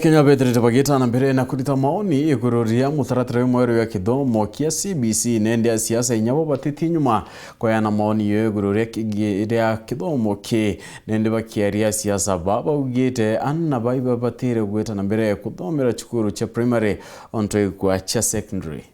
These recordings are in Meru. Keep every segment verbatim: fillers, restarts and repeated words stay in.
Kenya beterete bagitana mbere na kurita maoni iguru ria mutaratara uyu mweru ya kithomo kia C B C, nende a siasa inya bo batitie nyuma kweana maoni yo iguru ria ki-, ria kithomo ki, nende bakiaria siasa ba baugite ana bai babatire gwitana mbere kuthomera cukuru cia primary onto ikwa cia secondary.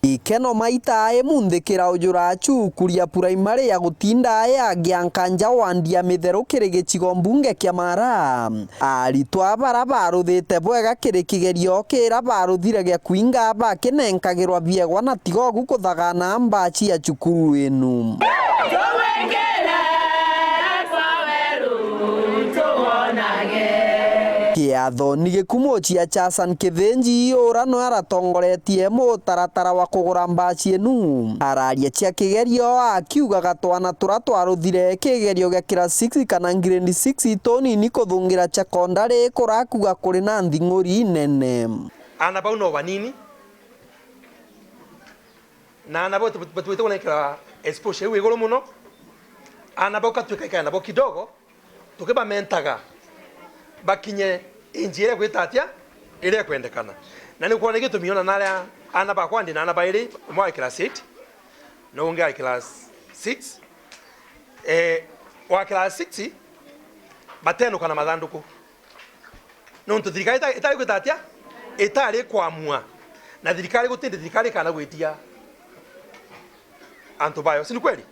Ikeno maita imunthikira ujura acu kuria puraimari ya gutinda ya Giankanja wandi ya Mitheru kiri gicigo mbunge kia Mara. Aritwa bara baruthite bwega kiri kigerio kira baruthire gia kuinga bakinenkagirwa biegwa na tigogu kuthagana mbaci ya cukuru inu. Kiatho ni gikumu cia Chasan Kithinji ura nwe aratongoretie mutaratara wa kugura mbaci inu. Araria cia kigerio akiugaga twana tura twaruthire kigerio gia class six kana grade six tunini kuthungira secondary kurakuga kuri na nthing'uri nene. Ana bau no banini, na ana bau batu-, batwite kunekera exposure iu iguru muno. Ana bau ka twikaikae nabo kidogo, tukibamentaga bakinye injia iria kwita atia, iria kwendekana. Na ni kwona gitumi ona naria ana bakwa ndi na ana bairi, umwe ai class eight, na ungi ai class six. Eh, wa class six, batenuka na mathanduku. Nontu thirikari ita-, itari gwita atia? Itari kwamua. Na thirikari gutindi thirikari kana gwitia antu bayo. Si ni kweli?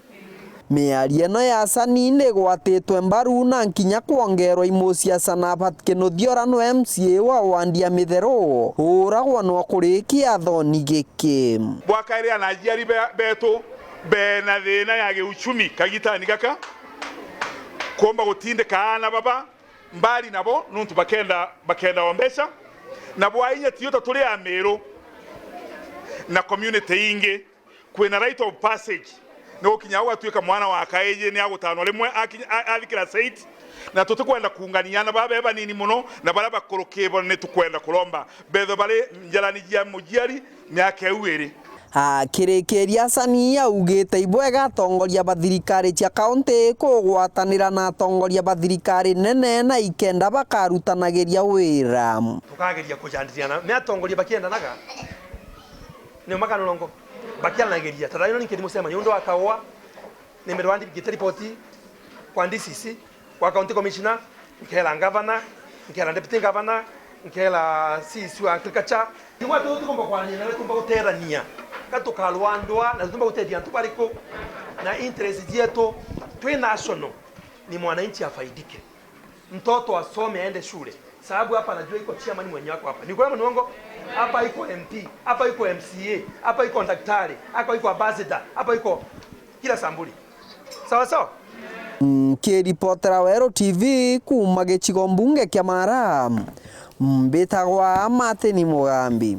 Miario ino ya Sani nigwatitwe mbaru na nkinya kwongerwa imuciaca na Pat Kinuthia ura nwe M C A wa wandi ya Mitheru, uragwa nwa kuri kiathoni giki. Bwakairi ana aciari be-, betu bena thina ya giuchumi kagitani gaka, kuomba gutindika ana baba mbari nabo, nontu bakenda, bakenda o mbeca, na bwainya tio ta turi Amiru na community ingi, kwina right of passage, ni gukinya au atuika mwana wa kaiji ni agutanwa rimwe akinya, a-, athi class eight, na tutikwenda kuungania ana baba banini muno, na baria bakuruki bo ni tukwenda kuromba bethwe bari njarani cia muciari miaka iu iri. Akirikiria, Sani augite ibwega atongoria ba thirikari cia kaunti kugwatanira na atongoria ba thirikari nene na ikenda bakarutanagiria wira. Tukageria kujandiria na, me atongoria bakiendanaga, nio makanonongo, bakiaranagiria. Ta thaa ino ni nkiri mucemanio undu wa kaua, ni mbere wa ndibigite ripoti kwa D C C, kwa county commissioner, nkera governor, nkera deputy governor, nkera C E C wa agriculture. Tigwa tu tukomba kwarania nawe, tumba guterania. Ka tukarwandwa na tumba gutethia antu bariku, na interest zietu twi national ni mwananchi afaidike. Mtoto asome aende shule. Sababu hapa najua iko chairman mwenye wako hapa. Ni kweli ama ni uongo? Hapa iko M P, hapa iko M C A, hapa iko daktari, hapa iko ambassador, hapa iko kila sambuli. Sawa sawa? Nkiripotera Weru T V kuuma gicigo mbunge kia Mara, mbitagwa Martin Mugambi.